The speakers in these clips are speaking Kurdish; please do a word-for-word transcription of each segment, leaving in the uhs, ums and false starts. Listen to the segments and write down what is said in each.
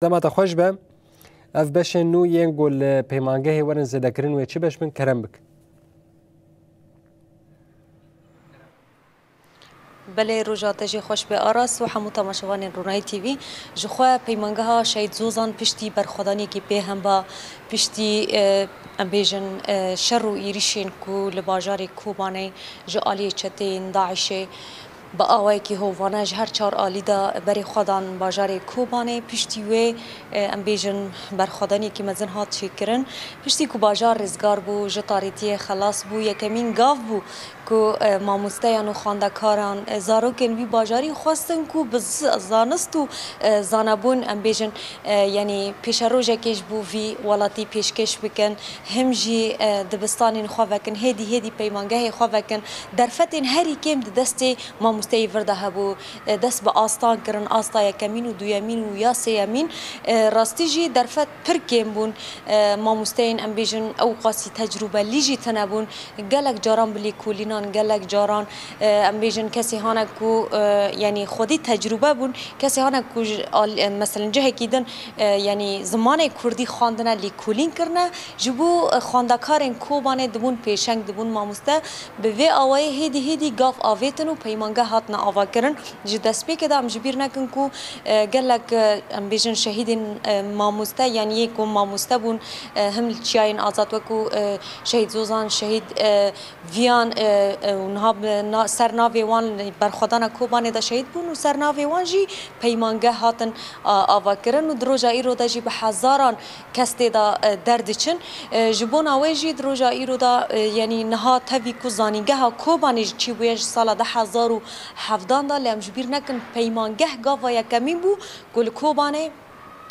Dema te xweş be. Ev beşên nû yên ku li peymangehê werin zêdekirin wê çi beş bin, kerem bik. Belê, roja te jê xweş be Aras û hemû temaşevanên Ronahî T V. Ji xwe peymangeha Şehîd Zozan piştî berxwedaniyekî pê hemba, piştî, e, em bêjin, e, şer û êrîşên ku li bajarê Kobanê ji aliyê çeteyên DAIŞê bi awayekî hovane ji her çar alî de berê xwe dan bajarê Kobanê. Piştî wê, e, em bêjin, berxwedaniyekî mezin hat çêkirin. Piştî ku bajar rizgar bû, ji tarîtiyê xelas bû, yekemîn gav bû ku, e, mamosteyan û xwendekaran, e, zarokên vî bajarî xwestin ku bi z-, zanist û, e, zanebûn, em bêjin, e, yanî pêşerojekê ji bo vî welatî pêşkêş bikin. Him jî, e, dibistanên xwe vekin, hêdî hêdî peymangehê xwe vekin. Derfetên herî kêm di destê mamosteyê vir de hebû. E, dest bi astan kirin, asta yekemîn û duyemîn û ya sêyemîn. E, rastî jî derfet pir kêm bûn. E, mamosteyên, em bêjin, ew qasî tecrûbelî jî tune bûn. Gelek caran bi lêkolînan, gelek caran, e, em bêjin, kesê hane ku, e, yanî xwedî tecrûbe bûn, kesê hane ku ji al-, e, meselin cihekî din, e, yanî zimanê kurdî xwendine, lêkolîn kirine, ji bo, e, xwendekarên Kobanê dibûn pêşeng, dibûn mamoste, bi vê awayê hêdî hêdî gav avêtin û peymangeh hatine avakirin. Ji destpêkê de em ji bîr nekin ku, e, gelek, e, em bêjin şehîdên, e, mamoste, yanî yê ku mamoste bûn, e, him li çiyayên azad wekû, e, Şehîd Zozan, Şehîd, e, Viyan, e, e, û niha bi na-, ser navê wan berxwedana Kobanê de şehîd bûn û ser navê wan jî peymangeh hatin, a, avakirin û di roja îro de jî bi hezaran kes tê de, e, derdiçin. E, ji bona wê jî di roja îro de, e, yanî niha tevî ku zanîngeha Kobanê jî çîbûye ji sala du hezar û hevdan de, lê em ji bîr nekin peymangeh gava yekemîn bû ku li Kobanê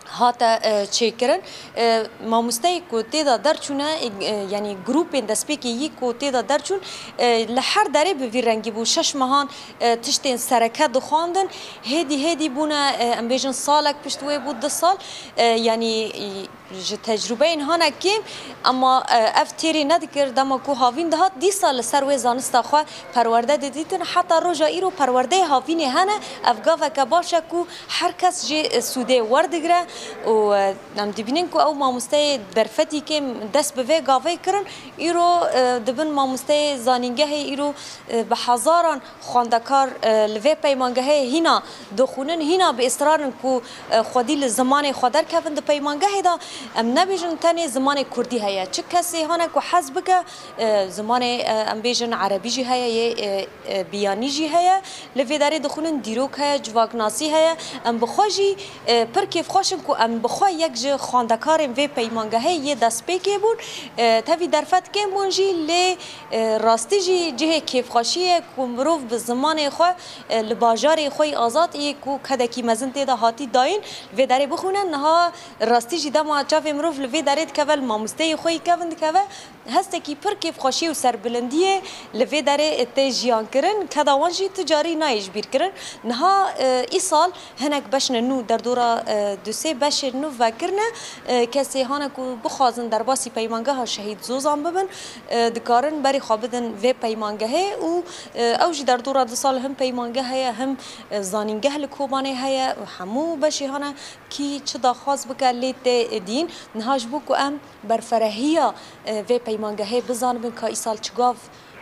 hate, e, çêkirin. E, mamosteyê ku tê de derçûne, e, e, yanî grûpên destpêkê yî ku tê de derçûn, e, li her derê bi vî rengî bû. Şeş mehan, e, tiştên sereke dixwandin. Hêdî hêdî bûne, e, em bêjin salek pişt wê bû, du sal. E, yanî, e, ji tecrûbeyên hane kêm, ema, e, ev têrê nedikir, dema ku havîn dihat, dîsa li ser wê zanista xwe perwerde didîtin. Heta roja îro perwerdeyê havînê hene, ev gaveke baş e ku her kes jê, e, sûdê werdigre û, e, em dibînin ku ew mamosteyê derfetî kêm dest bi vê gavê kirin, îro, e, dibin mamosteyê zanîngehê, îro, e, bi hezaran xwendekar, e, li vê peymangehê hîna dixwînin, hîna bi israr in ku, e, xwedî li zimanê xwe derkevin. Di peymangehê de em nebêjin tenê zimanê kurdî heye. Çi kesê hene ku hez bike, e, zimanê, e, em bêjin erebî jî heye, yê, e, e, biyanî jî heye. Li vê derê dixwînin dîrok heye, civaknasî heye. Em bi xwe jî, e, pir kêfxweş in ku em bi xwe yek ji xwendekarên vê peymangehê yê destpêkê bûn. E, tevî derfet kêm bûn jî, lê, e, rastî jî cihê kêfxweşî ye ku mirov bi zimanê xwe, e, li bajarê xwe yî azad yê ku kedekî mezin tê de hatî dayîn, vê derê bixwîne. Niha rastî jî dema çavê mirov li vê derê dikeve, li mamosteyê xwe yî kevin dikeve, hestekî pir kêfxweşî û serbilindiyê li vê derê tê jiyan kirin. Keda wan jî tu carî nayê ji bîr kirin. Niha, e, îsal hinek beşne nû derdora, e, du sê beşên nû vekirine. E, kesê hane ku bixwazin derbasî peymangeha Şehîd Zozan bibin, e, dikarin berê xwe bidin vê peymangehê û, e, ew jî derdora du sal him peymangeh heye, him, e, zanîngeh li Kobanê heye û hemû beşê hane kî çi daxwaz bike lê tê dîn. Niha ji bo ku em berferehiya, e, vê peymangehê bizanibin ka îsal çi gav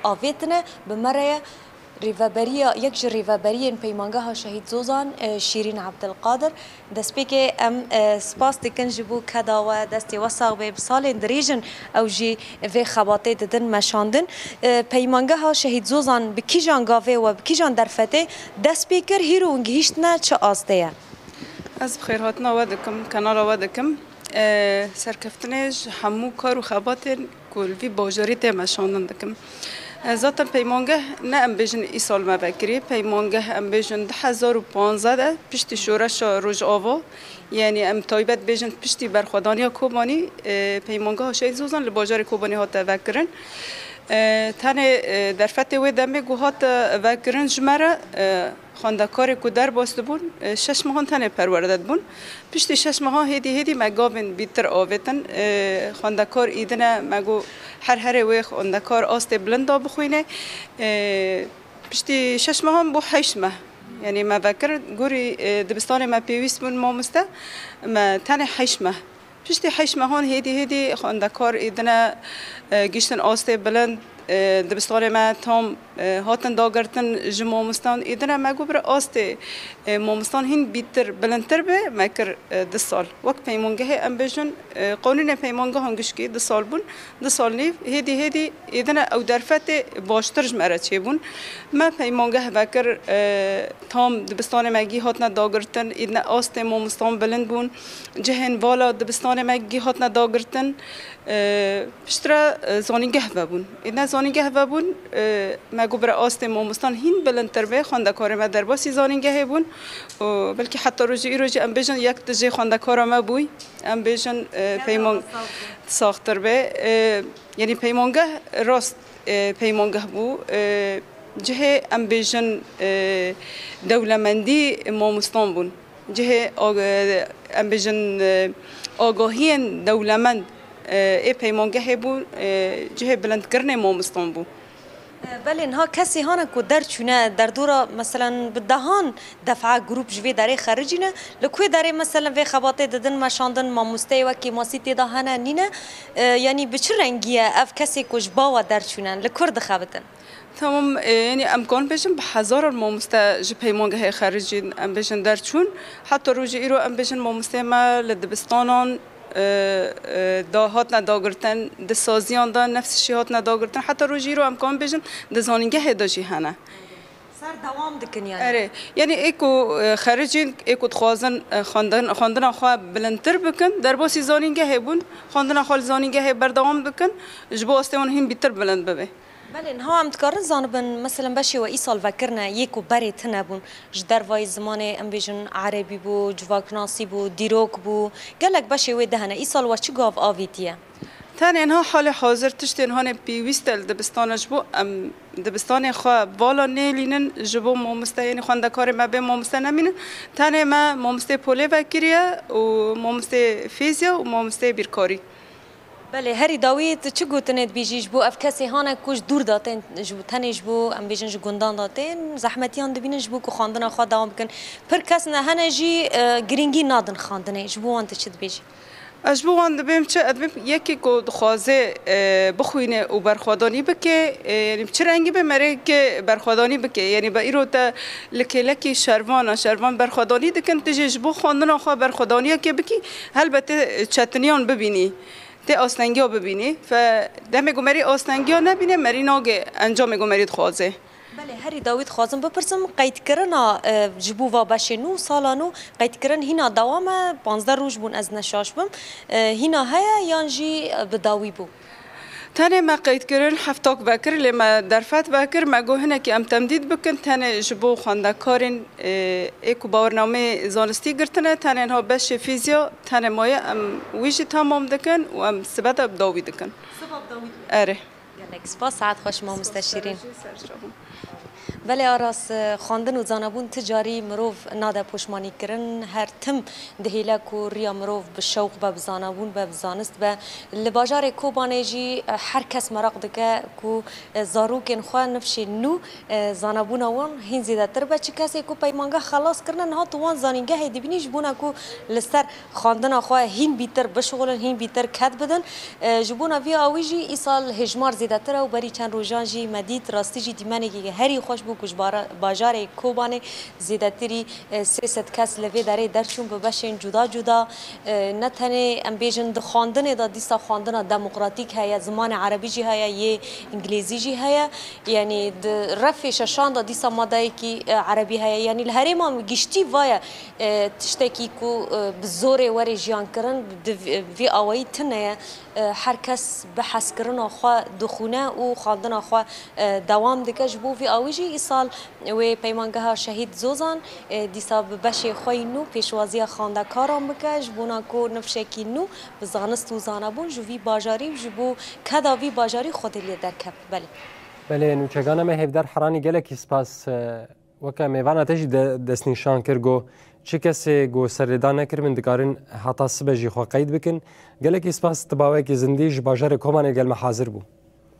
avêtine, bi me re ye. Rêveberiya, yek ji rêveberiyên Peymangeha Şehîd Zozan, e, Şîrîn Ebdilqadir. Destpêkê em, e, spas dikin ji bo keda we, destê we sax bê, bi salên dirêj in ew jî vê xebatê didin meşandin. E, Peymangeha Şehîd Zozan bi kîjan gavê we, bi kîjan derfetê dest pê kir, hîro hûn gihîştine çi astê ye? Ez bi xêrhatina we dikim, kenala we dikim. E, serkeftinê ji hemû kar û xebatên ku li vî bajarî tê meşandin dikim. E, zaten peymangeh ne em bêjin îsal me vekirî, peymangeh em bêjin du hezar û panzdeh de piştî şoreşa Rojava, yanî em taybet bêjin piştî berxwedaniya Kobanî, e, peymangeha Şehîd Zozan li bajarê Kobanî hate vekirin. E, tenê, e, derfetê wê demê ku hate vekirin ji me re, e, xwendekarê ku derbas dibûn, e, şeş mehan tenê perwerde dibûn. Piştî şeş mehan hêdî hêdî me gavên bîtir avêtin. E, xwendekar îdine me got her herê wê xwendekar astê bilind da bixwîne. E, piştî şeş mehan bû heşt meh. Yanî me vekir gorî, e, dibistanê me pêwîst bûn mamoste, me tenê heşt meh. Piştî heşt mehan hêdî hêdî xwendekar êdine, e, giştin astê bilind, e, dibistanê me tam, e, hatin dagirtin ji mamostan. Êdine me got bira astê, e, mamostan hîn bîtir, bilindtir be, me kir, e, du sal. Wek peymangehê em bêjin, e, qanûnê peymangehan gişkî du sal bûn, du sal nîv, hêdî hêdî êdine ew derfetê baştir ji me re çêbûn. Me peymangeh vekir, e, tam dibistanê me gî hatine dagirtin, êdine astê mamostan bilind bûn. Cihên vala dibistanê me gî hatine dagirtin. E, piştre, e, zanîngeh vebûn. Êdine zanîngeh vebûn, e, me got bira astê mamostan hîn bilindtir be, xwendekarê me derbasî zanîngehê bûn. Û belkî heta rojî îro jî em bêjin yek dijê xwendekara me bûy. Em bêjin, e, peyman saxtir be. E, yanî peymangeh rast, e, peymangeh bû. E, cihê em bêjin, e, dewlemendî mamostan bûn. Cihê ag-, em bêjin, e, agahiyên dewlemend, e, ê peymangehê bû, e, cihê bilindkirinê mamostan bû. Belê, niha kesê hane ku derçûne derdora, meselen, bi dehan defa grûp ji vê derê xericîne. Li ku derê, meselen, vê xebatê didin meşandin, mamosteyê wekî masî tê de hene, nîne? E, yanî bi çi rengî ye ev kesê ku ji bawa derçûne? Li kur dixebitin? Tamam, e, yanî em karin bêjin bi hezaran mamoste ji peymangehê xericîn, em bêjin derçûn. Heta rojê îro em bêjin mamosteyê me li dibistanan, e, e, da hatine dagirtin, di saziyan de nefs şî hatine dagirtin. Heta rojî îro em karin bêjin di zanîngehê de jî hene. Ser dewam dikin yani. Erê, yanî ê ku, e, xericîn, ê ku dixwazin, e, xwendin-, xwendina xwe bilindtir bikin, derbasî zanîngehê bûn, xwendina xwe li zanîngehê berdewam bikin, ji bo astê wan hîn bîtir bilind bibe. Belê, niha em dikarin zanibin, meselen, beşê we îsal vekirine, yê ku berê tune bûn, ji dervayî zimanê, em bêjin, erebî bû, civaknasî bû, dîrok bû, gelek beşê wê de hene. Îsal we çi gav avîtiye? Tenê niha halê hazir tiştên hanê pêwîst e li dibistana, ji bo em dibistanê xwe vala nêlînin, ji bo mamoste, yanî xwendekarê me bê mamoste nemînin. Tenê me mamostê polê vekiriye û mamostê fîzya û mamostê bîrkarî. Belê, herî dawî tu çi gotinê dibîjî ji bo ev kesê hane ku ji dûr de tên, ji bo, tenê ji bo, em bêjin, ji gundan de tên, zehmetiyan dibînin ji bo ku xwendina xwe dewam bikin. Pir kes ne hene jî, e, girîngî nadin xwendinê. Ji bo wan tu çi dibêjî? Ez ji bo wan dibêm çi? Ez dibêm yekê ku dixwaze, e, bixwîne û berxwedanî bike, e, yanî bi çi rengî be merê ke berxwedanî bike. Yanî be îro te li kêlekî şervan a, şervan berxwedanî dikin, tu jî ji bo xwendina xwe berxwedaniyeke bikî, helbet tê çetiniyan bibînî. Tê astengiya bibînî. Fe demê ku merî astengiya nebîne, merî nagê encamê ku merî dixwaze. Belê, herî dawî dixwazim bipirsim, qeydkirina, e, ji bo va beşê nû, sala nû, qeydkirin hîna dewam e, panzdeh roj bûn ez ne şaş bim. E, hîna heye yan jî, e, bi dawî bû? Tenê me qeydkirin heftak vekir, lê me derfet vekir, me got hinekî em temdîd bikin, tenê ji bo xwendekarên, e, ê ku bawernameyê zanistî girtine, tenê niha beşê fîzya, tenê maye em wî jî temam dikin û em sibe de bi dawî dikin. Siba bi dawî dikin. Erê. Gelek spas, saet xweş mamoste Şîrîn. Belê Aras, e, xwendin û zanabûn ti carî mirov nade poşmanîkirin. Her tim dihêle ku riya mirov bi şewq be, bi zanabûn be, bi zanist be. Li bajarê Kobanê jî, e, her kes meraq dike ku, e, zarokên xwe nifşên nû, e, zanabûna wan hîn zêdetir be. Çi kesê ku peymangeh xelas kirine, niha tu wan zanîngehê dibînî ji bona ku li ser xwendina xwe hîn bîtir bişixulin, hîn bîtir ked bidin. E, ji bona vî awî jî îsal hêjmar zêdetir e û berî çend rojan jî me dît, rastî jî dîmenekî herî xweş bû ku ji bara-, bajarê Kobanê zêdetirî, e, sê sed kes li vê derê derçûn bi beşên cuda cuda. E, ne tenê em bêjin di xwendinê de dîsa xwendina demokratîk heye, zimanê erebî jî heye, yê îngilîzî jî heye. Yanî di refê şeşan de dîsa madeyekî, e, erebî heye. Yanî li herêma giştî vaye, e, tiştekî ku, e, bi zorê were jiyan kirin, di vî, vî awayî tune ye. E, her kes bi hezkirina xwe dixwîne û xwendina xwe, e, dewam dike. Ji bo vî awî jî îsal wê peymangeha Şehîd Zozan, e, dîsa bi beşê xwe yî nû pêşwaziya xwendekaran bike, ji bona ku nifşekî nû bi zanist û zanebûn ji vî bajarî û ji bo keda vî bajarî Xwedê lê derkeve. Belê. Belê, nûçegana me Hêvdar Heranî, gelekî spas, e, weke mêvana te jî de-, destnîşan kir, got, çi kesê ku serlêdan nekiribin dikarin heta sibe jî xwe qeyd bikin. Gelekî spas, tu bawekî zindî ji bajarê Kobanê gel me hazir bû.